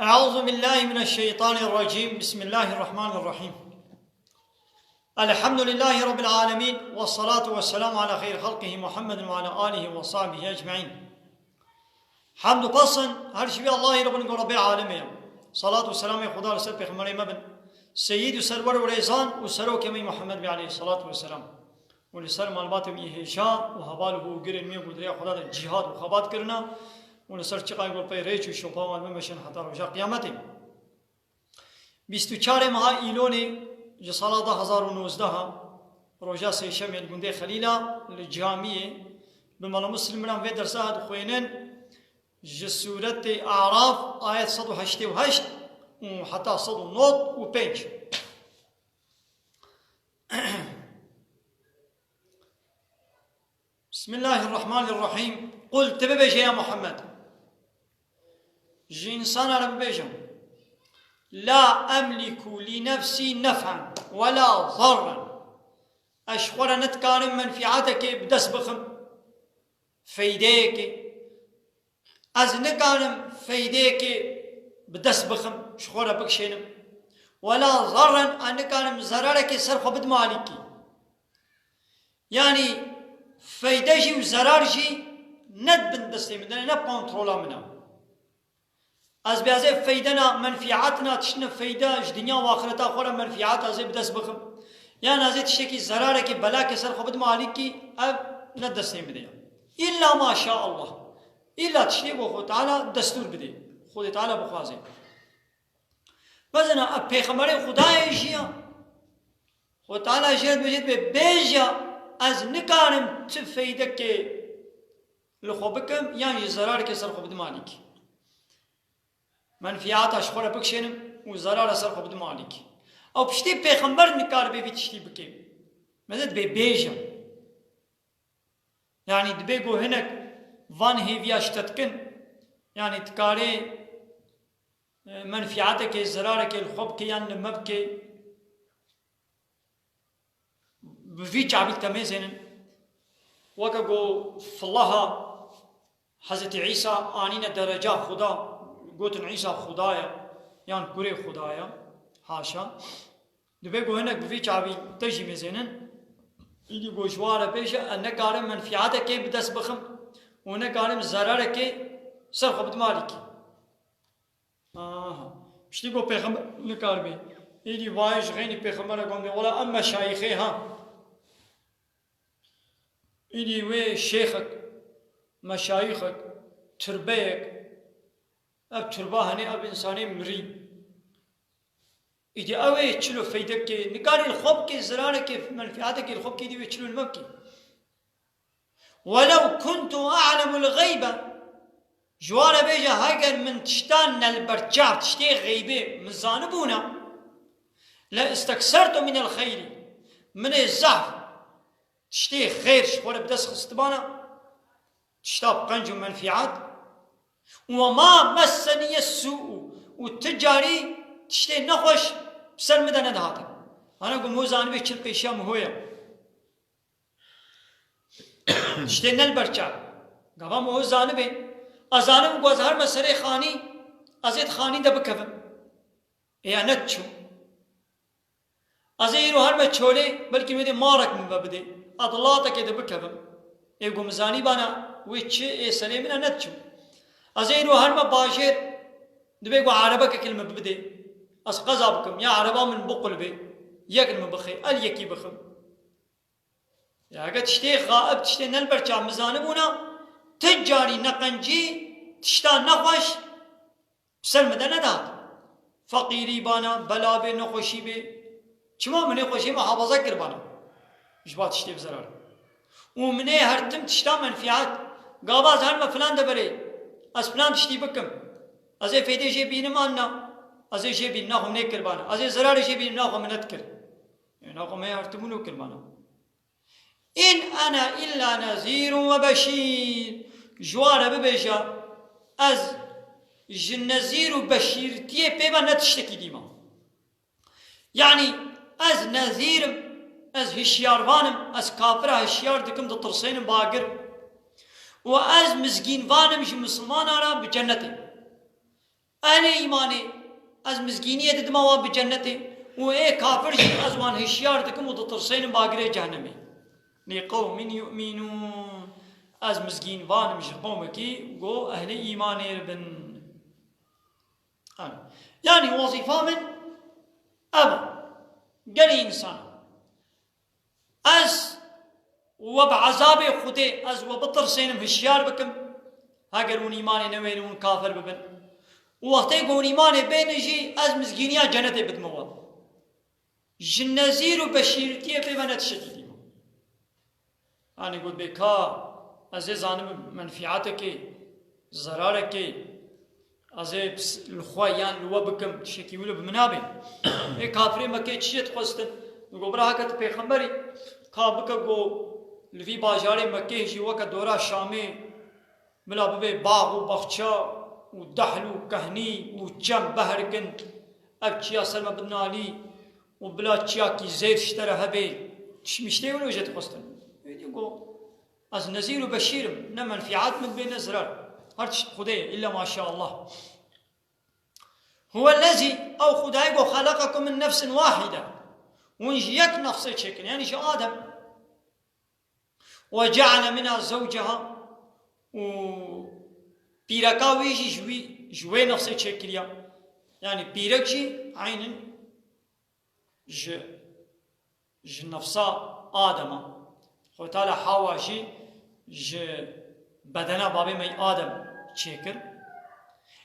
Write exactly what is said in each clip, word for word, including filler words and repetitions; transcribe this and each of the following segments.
أعوذ بالله من الشيطان الرجيم. بسم الله الرحمن الرحيم. الحمد لله رب العالمين، والصلاة والسلام على خير خلقه محمد وعلى آله وصحبه أجمعين. Hemd û pes in her şivî Allahî re bin ku Rebbê alemê ye. Salat û selamê Xuda li ser Pêxemberê me bin. Seyîd û serwer û rêzan û serokê me Muhammed bî aleyhissalatu vesselam. Û li ser malbatê wî hêja û heval û hûgirên wî ku di rêya Xuda de cîhad û xebat kirine û li ser çiqayê ku pey rêç û şopa wan bimeşin heta roja qiyametê. Bîst û çarê meha Îlonê ji sala du hezar û nozdeh, roja sêşemê li gundê Xelîla li camiyê bi mela Muslim miran vê dersa dixwênin ji sûretê Araf ayet sed û heştê û heşt û heta sed û nod û pênc. Bismillahirrahmanirrahîm. Qul, tu bibêje ya Muhammed. Ji însana re bibêje. La emliku li nefsî nef'en we la zarren. Ez ji xwe re ne dikarim menfîatekê bi dest bixim. Feydeyekê. Ez nikarim feydeyekê bi dest bixim, ji xwe re bikişênim. Wela zarren, ez nikarim zerarekê ser xwe bidim alîkî. Yanî feyde jî û zerar jî ne di bin destê min de ne, ne kontrola min e. Ez bê ez ê feyde na, menfîat na, tiştine feyde ji dinya û axireta xwe re menfîat ez ê bi dest bixim. Yan ez ê tiştekî zerarekî belakê ser xwe bidim alîkî, ev ne destê min de ye. Îlla maşa Allah. Îlla tiştê bo Xwedê Teala destûr bidê. Xwedê Teala bixwaze. Mezena ev pêxemberê Xwedayê jî ya. Xwedê Teala jê re dibêje, dibê bêje, ez nikarim tu feydekê li xwe bikim, yan jî zerarekê ser xwe bidim alîkî. Menfîata ji xwe re bikişênim û zerara ser xwe bidim alîkî. Ew piştî pêxember nikaribe vî tiştî bike. Meze dibê bêje. Yanî dibê ku hinek van hêviya ji te dikin, yanî dikarê, e, menfîatekê, zerarekê li xwe bike yan li me bike. Bi vî çavî temêzênin. Weke ku filaha Hezretî Îsa anîne dereca Xuda, gotin Îsa Xuda ye, yan kurê Xuda ye, haşa. Dibê ku hinek bi vî çavî te jî mêzênin, îdî ku ji wan re bêje, ez nekarim menfîatekê bi dest bixim û nekarim zerarekê ser xwe bidim alîkî. Aha. Piştî ku pêxember nikaribe. Êdî vayê ji xeynî pêxembere gom bê. Wela em meşayîxê ha. Êdî wê şêxek, meşayîxek, turbeyek, ev turba henê ev însanê mirî. Îdî ew ê çilo feydekê, nikarî li xwe bikê, zirarekê, menfîatekê li xwe bikê, îdî wê çilo li me bikê. Welew kuntu a'lemul geybe, ji wan re bêje, heger min tiştan nelberçav, tiştê xeybê min zanibûna, le isteksertu minel xeyrî, min ê zehf tiştê xêr ji xwe re bi dest xistibana, tişta bi qenc û menfîat, û we ma messeniye sû'u, û ti carî tiştê nexweş bi ser min de nedihatin. Hana ku min zanibê çil pêşiya min hoye. Tiştê ne li ber çav. Gava min ho zanibê. Ez zanim ku ez herme serê xanî, ez ê di xanî de bikevim. Ê ya ne diçû. Ez ê îro herme çolê, belkî wê dê marek min ve bidê. Ez di latekê de bikevim. Ê ku min zanîbana wê çi ê serê min e ne diçû. Ez ê îro herme bajêr, dibê ku erebekek li min bidê. Ez qeza bikim, ya ereba min biqulibê. Yek li min bixê, el yekî bixim. Ya, heke tiştê xaib, tiştê ne li ber çav min zanibûna, ti carî neqencî, tişta nexweş bi ser min de nedat. Feqîrî bana, bela bê, nexweşî bê. Çima min ê xweşê muhafaza kir bana? Ji ba tiştê bi zerar. Û min ê her tim tişta menfîat. Gava ez herme filan deverê, ez filan tiştî bikim. Ez ê fêdê jê bînim an na? Ez ê jê bînim, naxwe min ê kir bana. Ez ê zerarê jê bînim, naxwe min nedikir. Ê naxwe min ê her tim wilo kir bana. In ene illa nezîrun ve beşîr. Ji wan re bibêje, ez ji nezîr û beşîrtiyê pê ve ne tiştekî dî me. Yanî ez nezîr im, ez hişyarvan im, ez kafira hişyar dikim, ditirsênim bagir. Û ez mizgînvan im ji misilmana re bi cennetê. Ehlê îmanê ez mizgîniyê didime wan bi cennetê û ê kafir jî ez wan hişyar dikim û ditirsênim bagirê cehennemê. Li qewmin yu'minûn. Ez mizgînvan im ji qewmekî ku ehlê îmanê bin. Yanî wezîfa min ev e. Gelî însan. Ez we bi ezabê Xwedê, ez we bitirsênim, hişyar bikim. Heger hûn îmanê newêrin, hûn kafir bibin. Û wextê ku hûn îmanê bênin jî, ez mizgîniya cenetê bidime we. Ji nezîr û beşîrtiyê pê me ne tiştekî dîme. Yanî got bê ka, ez ê zanim menfîatekê, zerarekê, ez ê pis-, li xwe yan li we bikim, tiştekî wilo bi min nabe. Ê kafirê Mekkê çi jê dixwestin? Digo bira heke tu pêxemberî, ka bike ku li vî bajarê Mekkê jî weke dora Şamê bila bibe bax û baxça û dehl û kehnî û çem behr kin, ev çiya ser me bidin alî û bila çiyakî zêr ji te re hebe. Tişt-, tiştê wilo jê dixwestin. Êdî got, ez nezîr û beşîr im, ne menfîat min dibê ne zirar. Her tişt Xwedê ye, îlla maşallah. Huwellezî, ew Xwedayê ku xeleqekum min nefsin wahîde. Hûn ji yek nefsê çêkin, yanî ji Adem. Ve ceale minha zewceha, û pîreka wî jî ji wî, ji wê nefsê çêkiriya. Yanî pîrek jî eynin ji, ji nefsa Adem e. Xwedê Teala Hawa jî ji bedena babê me Adem çêkir.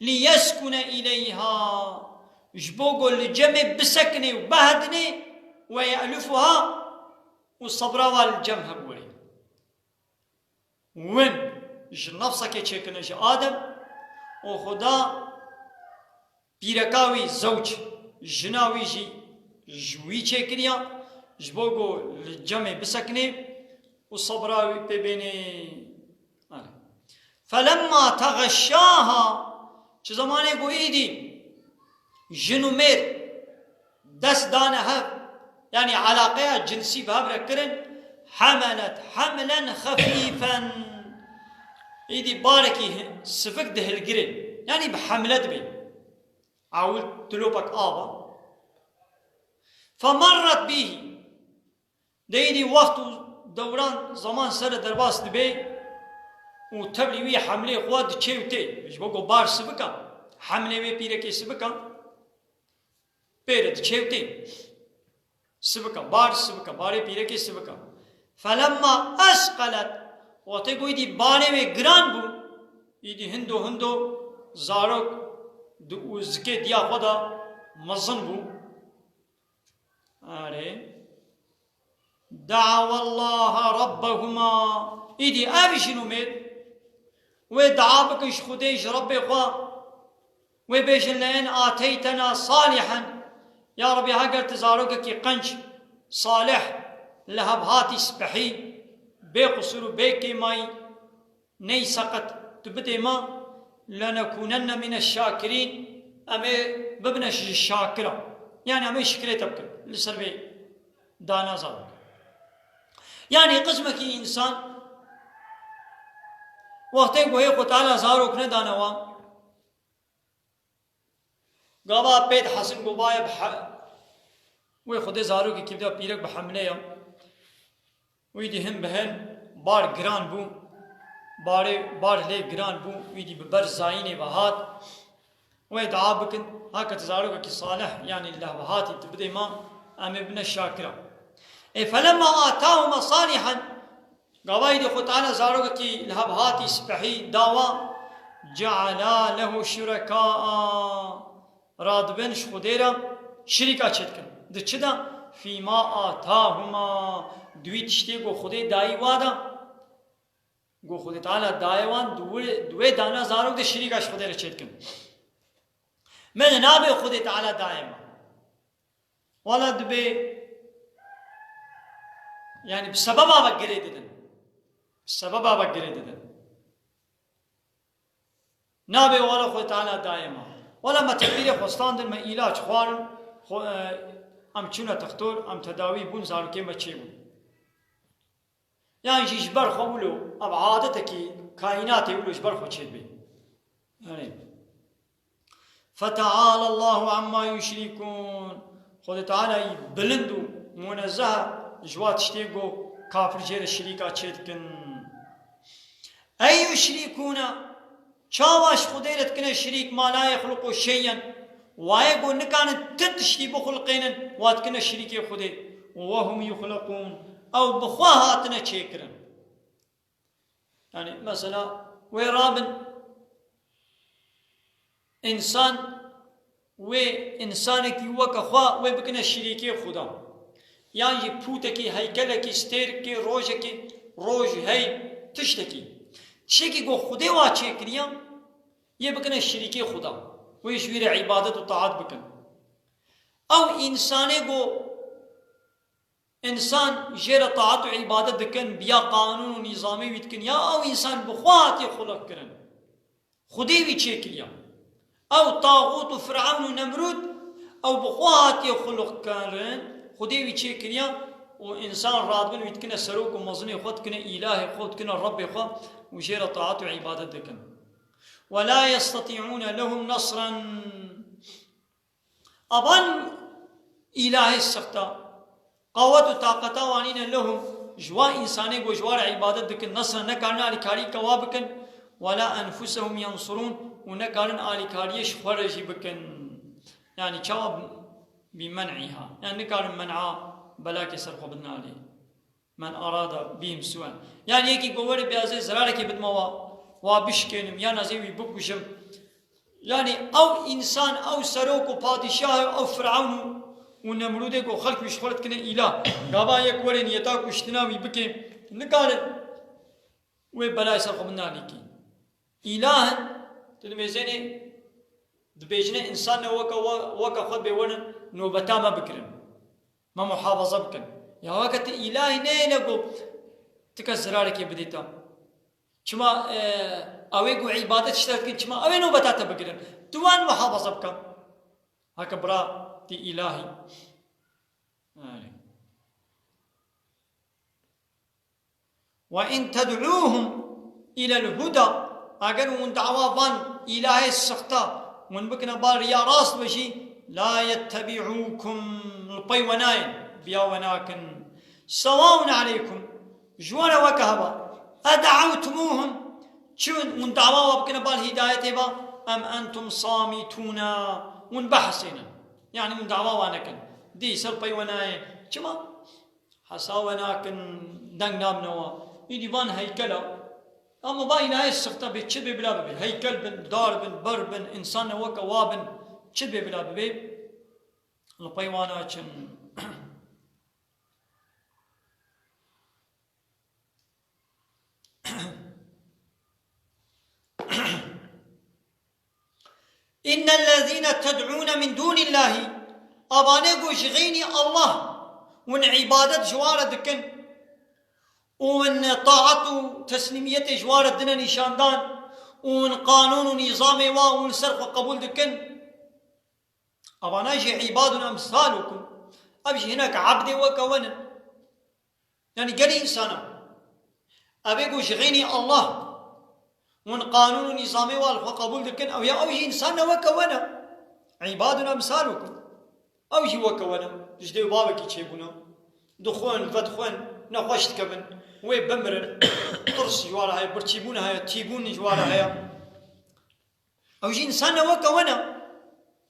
Liyeskune ileyha, ji bo ku li cemê bisekine û behedine, ve ye'lufuha, û sebra wa li cem hebûrê. Win ji nefsekê çêkirine ji Adem û Xuda pîreka wî zewc, jina wî jî ji wî çêkiriya, ji bo ku li cemê bisekine û sebra wî pê bêne. Felemma teğeşşaha, çi zemanê ku îdî jin û mêr dest dane hev, yanî elaqeya cinsî bi hev re kirin, hemelet hemlen xefîfen. Îdî barekî sivik dihilgirê, yanî bi hemle dibê. Ewil dilopek av a. Femerret bîhî. Dê îdî wext û dewran, zaman ser e derbas dibe û tevlî wî hemlê xwe diçe û tê. Ji bo ku bar sivik a, hemlê wê pîrekê sivik a, pê re diçe û tê. Sivik a, bar sivik a, barê pîrekê sivik a. Felemma esqelet, wextê ku îdî barê wê giran bû, îdî hindo hindo zarok di û zikê diya xwe de mezin bû. Erê. De'awallaha rabbehuma. Îdî ev jin û mêr wê dua bikin ji Xwedê, ji Rebbê xwe. Wê bêjin, "Le in ateytena salihen." Ya Rebbî, heger tu zarokekî qenc, salih, lihevhatî, spehî, bê qusûr û bê kêmayî, ney seqet tu bidê me, "lenekunenne mine şakirîn", em ê bibine ji şakira. Yanî em ê şikrê te bikin li ser vê dana zarok. Yanî qismekî însan wextê ku hê Xwe Teala zarok nedane wan, gava pê dihezin ku baye bi he-, wê Xwedê zarokekî bide pîrek bi hemle ya. Wî dî hin bi hin bar giran bû. Barê, bar lê giran bû. Wî dî bi ber zayînê ve hat. Wê dua bikin, heke tu zarokekî salih, yanî lehvehatî tu bidê ma, em ê bine şakira. Ê felemma atahuma salihan, gavayî dî Xwe Teala zarokekî lihevhatî spehî dawa, ceala lehu şurekaa, radibin ji Xwedê re şirîka çêdikin. Di çi de? Fîma atahuma, di wî tiştê ku Xwedê dayî wa de. Ku Xwedê Teala daye wan, di wê, di wê dana zarok de şirîka ji Xwedê re çêdikin. Me de nabe Xwedê Teala daye me. Wala dibê, yani bi sebeba ve girê didin. Bi sebeba ve girê didin. Nabe wala Xwedê Teala daye me. Wala me tepîrê xwe standin, me îlaç xwarin, xwe, e, em çûne textor, em tedawî bûn, zarokê me çêbûn. Yan jî ji ber xwe wilo, ev adetekî kaînatê wilo ji ber xwe çêdibe. Yani, Feteala Allahu amma yuşrikûn. Xwedê Teala yî bilind û munezzeh e ji wa tiştê ku kafir jê re şirîka çê dikin. Ey yuşrikûne, çawa ji Xwedê re dikine şirîk, ma la yexluqu şeyen, wayê ku nikarin ti tiştî bixulqênin, wa dikine şirîkê Xwedê. Û we hum yuxleqûn, ew bi xwe hatine çêkirin. Yani mesela wê rabin însan, wê însanekî weke xwe wê bikine şirîkê Xuda. Yan jî pûtekî, heykelekî, stêrkê, rojekî, roj, hey, tiştekî. Tiştekî ku Xwedê wa çêkiriye, yê bikine şirîkê Xuda. Wê ji wî re îbadet û taat bikin. Ew însanê ku însan jê re taat û îbadet dikin, bi ya qanûn û nîzamê wî dikin, ya ew însan bi xwe hatiye xulq kirin. Xwedê wî çêkiriye. Ew taxût û Firewn û Nemrûd, ew bi xwe hatiye xulq kirin, Xwedê wî çêkiriye û însan radibin wî dikine serok û mezinê xwe, dikine îlahê xwe, dikine Rebbê xwe û jê re taat û îbadet dikin. وَلَا يَسْتَطِيعُونَ لَهُمْ نَصْرًا. Avan îlahê sixta, qewet û taqeta wan nîne, lehum, ji wan însanê ku ji wan re îbadet dikin, nesra, nekarin alîkarî ke wa bikin, وَلَا أَنْفُسَهُمْ يَنْصُرُونَ, û nekarin alîkariyê ji xwe re jî bikin. Yani çawa? بِمَنْعِهَا. Yani nikarin men'a belakê ser xwe bidin alî. مَنْ أَرَادَ بِهِمْ سُوءًا. Yani yekî ku were bê ez ê zerarekê bidime wa, wa bişkênim, yan ez ê wî bikujim. Yani ew însan, ew serok û padîşah, ew Firewn û, û Nemrûdê ku xelk wî ji xwe re dikine îlah, gava yek were niyeta kuştina wî bike, nikarin wê belayê ser xwe bidin alîkî. Îlah in, tu dibêjinê, dibêjine însan ne weke, we-, weke xwe bê werin nobeta me bikirin. Me muhafaza bikin. Ya weke tu îlahî neyêne ku ti kes zirarekê bidê te. Çima, e, ew ê ku îbadet ji te dikin, çima ew ê nobeta te bigirin? Tu wan muhafaza bike. Heke bira ti îlahî. Yani. وَاِنْ تَدْعُوهُمْ اِلَى الْهُدَى. Eger hûn dawa van îlahê sixta, hûn bikine ba riya rast ve jî, لَا يَتَّبِعُوكُمْ, li pey we nayên, biya we nakin. سَوَاءٌ عَلَيْكُمْ, ji we re weke hev e. اَدَعَوْتُمُوهُمْ, çi hûn dawa we bikine ba li hîdayetê ve, اَمْ اَنْتُمْ صَامِتُونَ, hûn behsênin. Yani hûn dawa we nekin. Dî ser pey we nayên. Çima? Hesa we nakin, deng namine we. Îdî van heykela. Ama va îlahê sixte bê, çi bê bila bibê. Heykel bin, dar bin, ber bin, însan ne weke wa bin. Çi bê bila bibê. Li pey wan naçin. اِنَّ الَّذ۪ينَ تَدْعُونَ مِنْ دُونِ اللّٰهِ, avane ku ji xeynî Allah hûn îbadet ji wan re dikin û hûn taat û teslîmiyetê ji wan re dine nîşandan û hûn qanûn û nîzamê wan hûn li ser xwe qebûl dikin, avana jî عِبَادٌ أَمْثَالُكُمْ, ev jî hinek ebdê weke we ne. Yani gelî însana, ev ê ku ji xeynî Allah hûn qanûn û nîzamê wan li xwe qebûl dikin, ew ya ew jî însan ne weke we ne. عِبَادٌ أَمْثَالُكُمْ. Ew jî weke we ne. Ji dê û bavekî çêbûne. Dixwin, vedixwin, nexweş dikevin. Wê bimirin. Tirs ji wan re heye, birçîbûn heye, tîbûn ji wan re heye. Ew jî însan ne weke we ne.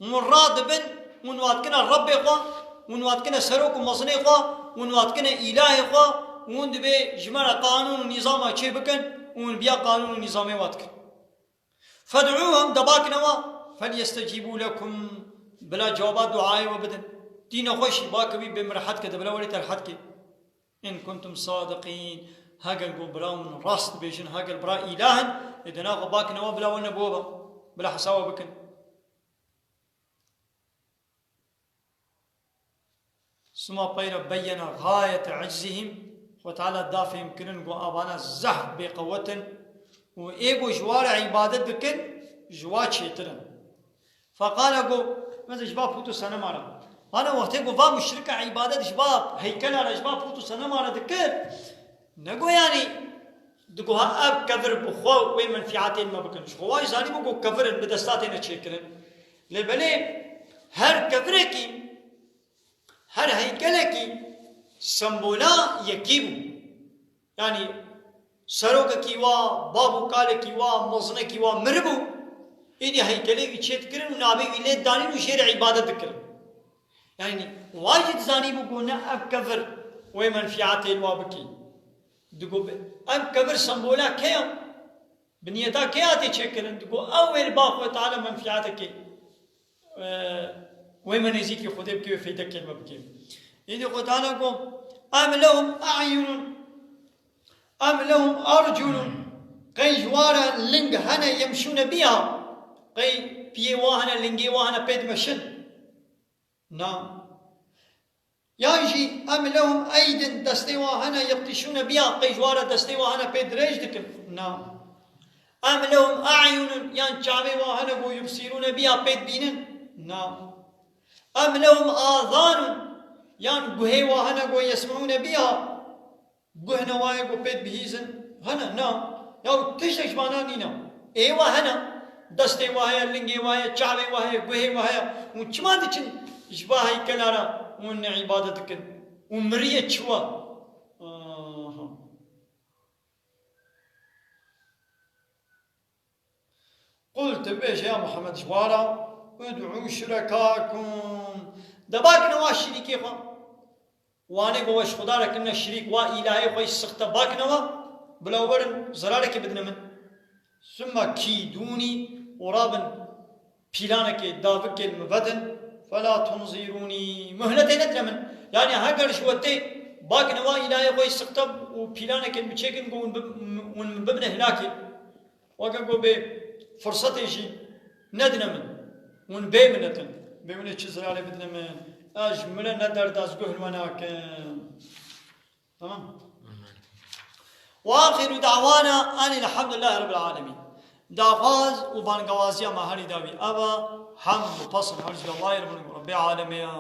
Hûn radibin, hûn wa dikine Rebbê xwe, hûn wa dikine serok û mezinê xwe, hûn wa dikine îlahê xwe, hûn dibê ji me re qanûn û nîzama çê bikin û hûn biya qanûn û nîzamê wa dikin. فَادْعُوهُمْ, de bakine wa, فَلْيَسْتَجِيبُوا لَكُمْ, bila cewaba duayê we bidin. Tî nexweşî, bakevî bê min rehet ke, de bila werê te rehet ke. اِنْ كُنْتُمْ صَادِقِينَ. Heger ku bira hûn rast dibêjin, heger bira îlah in, ê dena xwe bakine wa bila we nebû be, bila hesa we bikin. Sima peyre beyyene gayete eczihim, Xwe Teala da fêhmkirin ku avana zehf bêqewet in û ê ku ji wa re îbadet dikin, ji wa çêtir in. Feqale got, mesela ji ba pût û senema re. Vana wextê ku va muşrika îbadet ji ba heykela re, ji ba pût û senema re dikir, ne got yanî digot ha ev kevir bi xwe wê menfîatên me bikin. Ji xwe wa jî zanîbû ku kevir in, bi desta têne çêkirin. Lê belê her kevirekî, her heykelekî sembola yekî bû. Yanî serokekî wa, bab û kalekî wa, mezinekî wa miribû, êdî heykelê wî çêdikirin û navê wî lê didanîn û jê re îbadet dikirin. Yanî wa jî dizanîbû ku ne ev kevir wê menfîetê li wa bikî. Digo bi-, ev kevir sembola kê ya? Bi niyeta kê hate çêkirin? Digo ew wê li ba Xwedê Teala menfîetekê, e, wê me nêzîkî Xwedê bikê, wê feydekê li me bikê. Êdî Xwedê Teala got, "Em lehum e'yunun, em lehum arculun." Qey ji wa re ling hene yemşûne biha? Qey piyê wa hene, lingê wa hene pê dimeşin? Na. Yan jî, "Em lehum eydin", destê wa hene, "yebtîşûne biha", qey ji wa re destê wa hene pê dirêj dikin? Na. "Em lehum e'yunun", yan çavê wa hene, "go yubsîrûne biha", pê dibînin? Na. "Em lehum azanun", yan guhê wa hene, "go yesme'ûne biha", guh ne wa ye, go pê dibihîzin? Hene? Na. Ya tiştek ji vana nîne. Ê wa hene. Destê wa heye, lingê wa heye, çavê wa heye, guhê wa heye. Hûn çima diçin ji va heykela re hûn îbadet dikin? Û miriye çi wa? Aha. Qul, tu bêje ya Muhammed ji wa re, "Ud'û şurekâkum." De bakine wa şirîkê xwe. Wanê ku we ji Xuda re kirine şirîk, wa îlahê xwe yî sixte bakine we, bila werin zerarekê bidine min. Sümme kîdûnî, û rabin pîlanekê, davikê li min vedin, felâ tunzîrûnî, muhletê nedine min. Yanî heger ji we tê, bakine wa îlahê xwe yî sixte û pîlanekê li min çêkin ku hûn bi-, hûn min bibine hilakê. Weke ku bê firsetê jî nedine min, hûn bê min netin. Bê hûn ê çi zirarê bidine min? Ez ji min re ne derdest guh li we nakim. Tamam. Wa axiru da'wana anil hamdulillahi rabbil alemin. Daxwaz û bangewaziya me herî dawî ev e, hemd û pesn her ji Allahê Rabbê alemê ya.